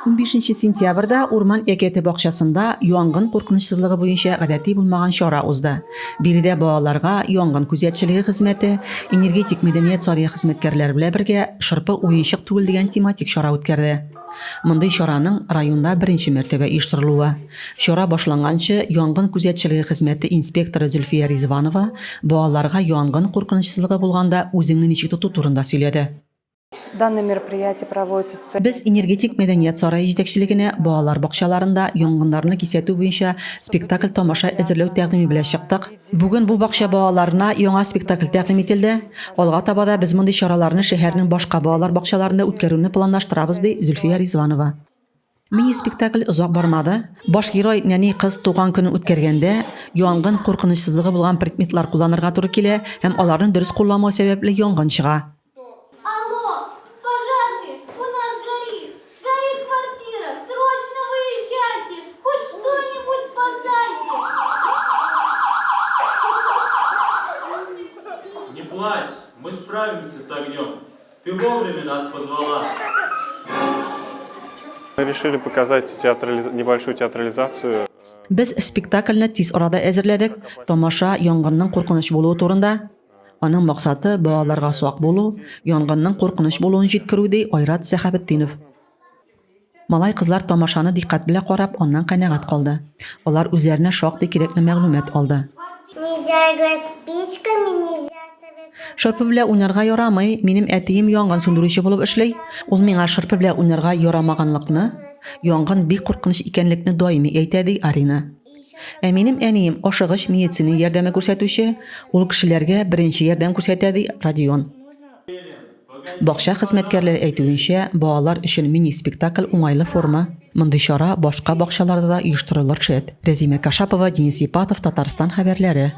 15 сентябрьдә Урман әкияте бакчасында янгын куркынычсызлыгы буенча гадәти булмаган чара узды. Биредә балаларга янгын күзәтчелеге хезмәте, Энергетик мәдәният сарае хезмәткәрләре белән бергә Шырпы уенчык түгел дигән тематик чара үткәрде. Мондый чараның районда беренче мәртәбә оештырылуы. Чара башланганчы янгын күзәтчелеге хезмәте инспекторы Зөлфия Ризванова балаларга янгын куркынычсызлыгы булганда үзеңне ничек тоту турында сөйләде. Данное мероприятие проводится с целью... Без Энергетик мәдәният сарае җитәкчелегенә балалар бакчаларында янгыннарны кисәтү буенча спектакль-тамаша әзерләү тәкъдиме белән чыктык. Бүген бу бакча балаларына яңа спектакль тәкъдим ителде. Алга таба да без мондый чараларны шәһәрнең башка балалар бакчаларында үткәрүне планлаштырабыз, ди Зөлфия Ризванова. Мини-спектакль озак бармады. Баш герой нәни кыз туган көнен үткәргәндә, янгын куркынычсызлыгы булган предметлар кулланырга туры килә һәм аларны дөрес кулламау сәбәпле янгын чыга. Алло, пожарные, у нас горит, горит квартира, срочно выезжайте, хоть что-нибудь спасайте! Не плачь, мы справимся с огнем. Ты вовремя нас позвала. Мы решили показать театрали... небольшую театрализацию. Без спектакльне тиз арада әзерләдек. Тамаша янгынның куркыныч булуы турында. Аның максаты балаларга сак булу, янгынның куркыныч булуын җиткерү, ди Айрат Сәхәбетдинов. Малай-кызлар тамашаны дикъкать белән карап, аннан канәгать калды. Алар үзләренә шактый кирәкле мәгълүмат алды. Нельзя играть спичками, нельзя советовать. Шырпы белән уйнарга ярамый, минем әтием янгын сүндерүче булып эшли. Ул миңа шырпы белән уйнарга ярамаганлыкны, янгын бик куркыныч икәнлекне даими әйтә, ди Арина. Ә минем әнием ашыгыч медицина ярдәме күрсәтүче, ул кешеләргә беренче ярдәм күрсәтә, ди Родион. Бакча хезмәткәрләре әйтүенчә, балалар өчен мини-спектакль уңайлы форма. Мондый чара башка бакчаларда да оештырылыр шәт. Рәзимә Кашапова, Денис Ипатов, Татарстан хәбәрләре.